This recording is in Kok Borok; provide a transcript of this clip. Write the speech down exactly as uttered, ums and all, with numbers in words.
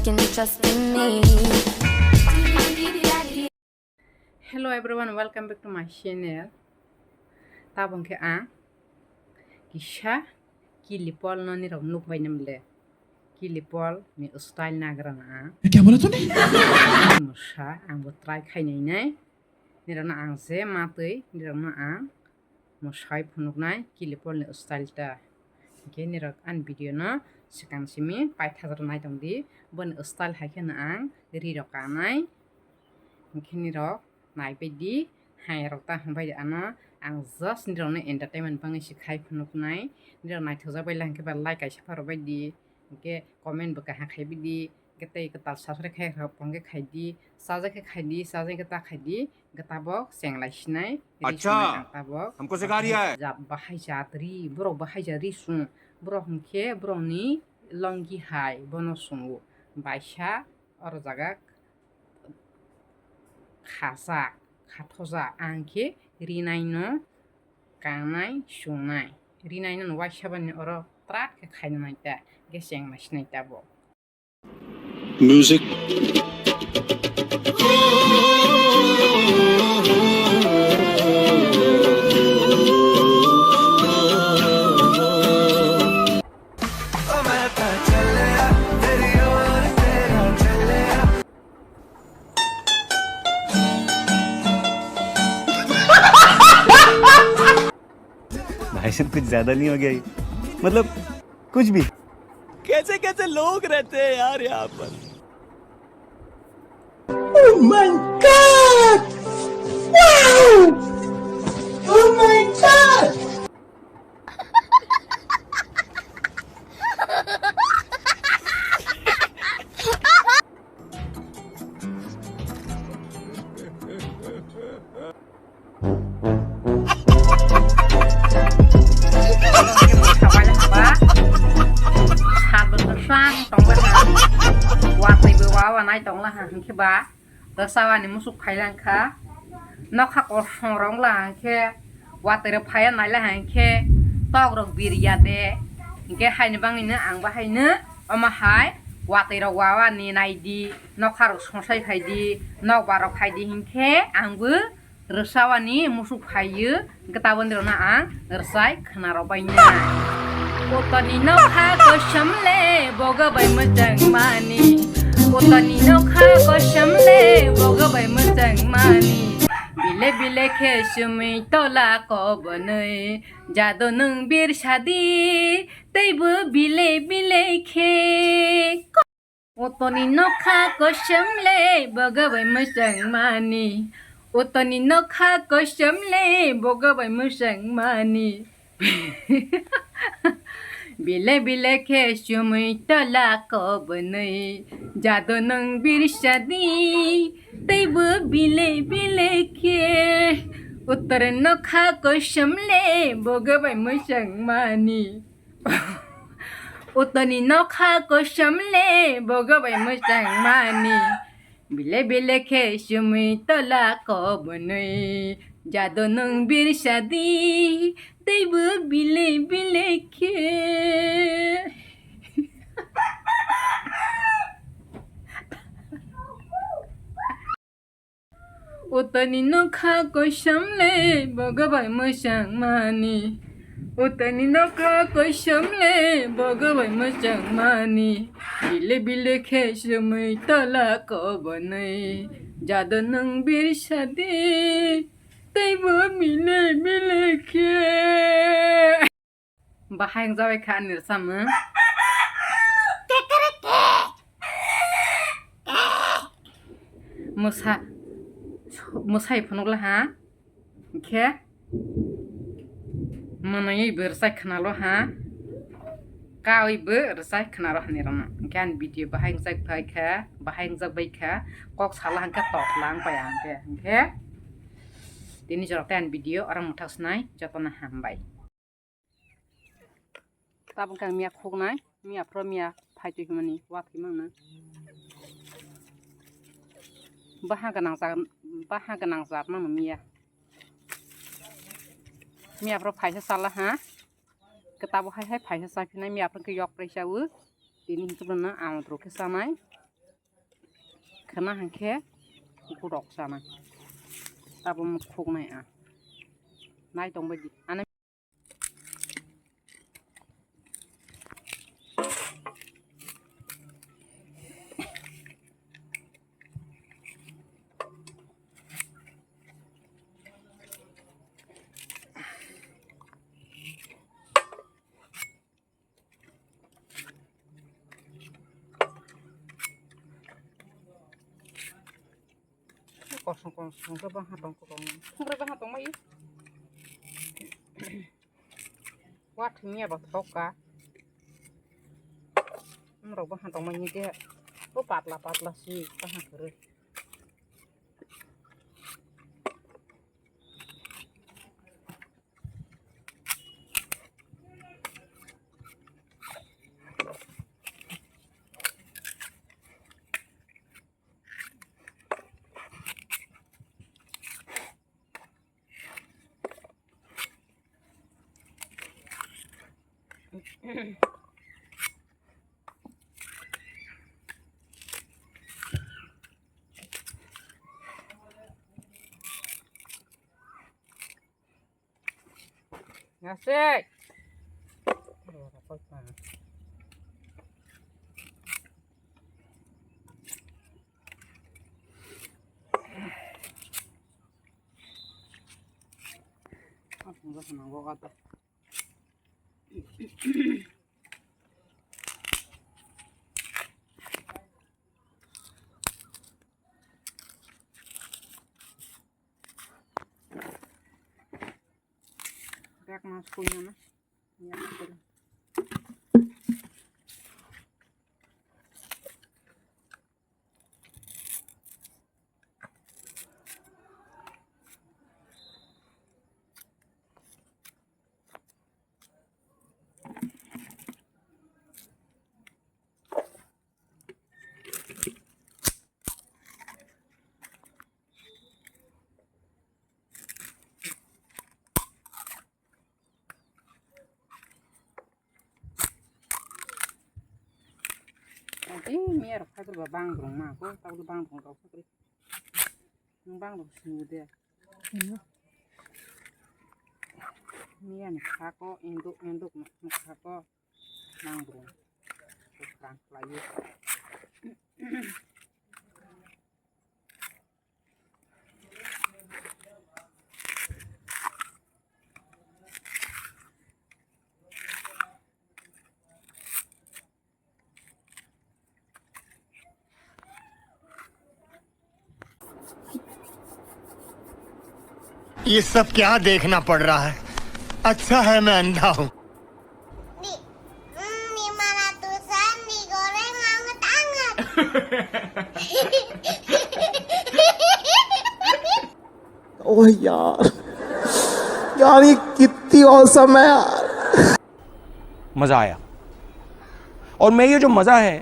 can trust in me. Hello everyone, welcome back to my channel. Tabok khe ang kisa Kilipol no nirok nuk bai nam le. Kilipol ni style nagra na ang. ये क्या बोला तूने? Mosa ang bo try khai nai nai. Nirok no ang je matwi, nirok no ang mosai phunuknai Kilipol ni style ta. Hingke nirok ani video no swkang simi paithagra nai tong di. Boni style hai kheno ang ri rok kanai. Hingke nirok nai bai di, hai rok ta hwn bai di ano. Ang just nirok no entertainment bangwi se khai phunuknai. Nirok naithokjak bai la hingke ba like kaisa pharo bai di. Hingke comment bo kaham khai bai di. Hingke tei kwtal subscribe khai rok bo hingke khai di. Sajak khe khai di, sajak khe ta khai di. Hingke tabok chenglai sinai, ri Acha, sinai ang tabok. Hamko sikha riya hai. Jat bahai jat ri, borok bahai jat ri sung. Borok hingke borokni longi hai bono sungo. Baisa oro jaga khajak, khathojak, ang khe rinai no kangnai, sungnai. Rinai no waisa bani oro trat khe khaina nai ta, hingke chenglai sinai tabok. Music. भाई साहब, कुछ ज्यादा नहीं हो गया ये? मतलब, कुछ भी। कैसे कैसे लोग रहते हैं यार यहाँ पर। Oh my God! Wow! Oh my God! Saboni swkang tonglaha, watwi bo wawa nai tonglaha, hwnkhe ba rwchawani musuk phailang kha, nokha kosom rok wngla hwnkhe watwi rok phaiya naila hwnkhe tok rok birya de, hwnkhe haini bagwino ang bahaino omo hai watwi rok wawani naidi, nokha rok sosai phaidi, nokbar rok phaidi hwnkhe ang bo rwchawani musuk phaiyo, hwnkhe taboni rokno ang rwchai khwnarok bai nai. Utoni nokha kosom le bogo bai mwchang mani. Utoni nokha kosom le bogo bai mwchang mani. Bile bile khe sumui tola kobonwi. Jado nwng bir sadi, teibo bile bile khe. Utoni nokha kosom le bogo bai mwchang mani. Utoni nokha kosom le bogo bai mwchang mani. Bile bile khe sumui tola kobonwi. Jado nwng birsa di, teibo bile bile khe. Utoni nokha kosom le bogo bai mwchang mani. Utoni nokha kosom le bogo bai mwchang mani. Bile bile khe sumui tola kobonwi. Jado nwng birsa di, teibo bile bile khe. Utoni nokha kosom le bogo bai mwchang mani. Utoni nokha kosom le bogo bai mwchang mani. Bile bile khe sumui tola kobonwi. Jado nwng birsa di, teibo bile bile khe. Bahai wngjabai kha ani rwchapmung. Mwsa, mwsai phunukla ha. Hwnkhe mwnwi bo rwchai khwnalo ha. Kawi bo rwchai khwnalo hani rwna. Hwnkhe ani video bahai wngjak bai kha, bahai wngjak bai kha. Kok sala hwnkhe tokla wngpai ang khe. Hwnkhe tini jorok tei ani video oro mwthak swnai, jotono hambai. Tabuk khe ang miya khuknai, miya phro miya phai twi hwnmani, wa thwi mangna. Baha gwnang jat, baha gwnang jat mano miya. Miya phro phaisa chala ha, kwtabo hai hai phaisa cha phinai, miya phro khe yok prai cha o. Tini hwnkhe bono amodro khe chanai. Khna hwnkhe gorok sana. Tabuk khuknai a. Nai tongbai di. Ano Kosong kosong khe bwkha tong kwbangma. Khumrwi bwkha tongmai. Wathwngya bo thok kha. Umrok bwkha tongmani khe bo patla patla si bwkha kwrwi. Ngasik. Bek mas kuina na. Ya, betul. Adi miya rok khai ba bang rong ma ko tabuk bang rong rok khai. Nung bang rok sini de. Miya ni khako induk induk ni khako. Nang bro. Kurang lagi. ये सब क्या देखना पड़ रहा है? अच्छा है मैं अंधा हूँ। Ni, mm, ni mana tusan ni goreng anget-anget. ओह यार, यार ये कितनी औसम है यार। मज़ा आया। और मैं ये जो मज़ा है,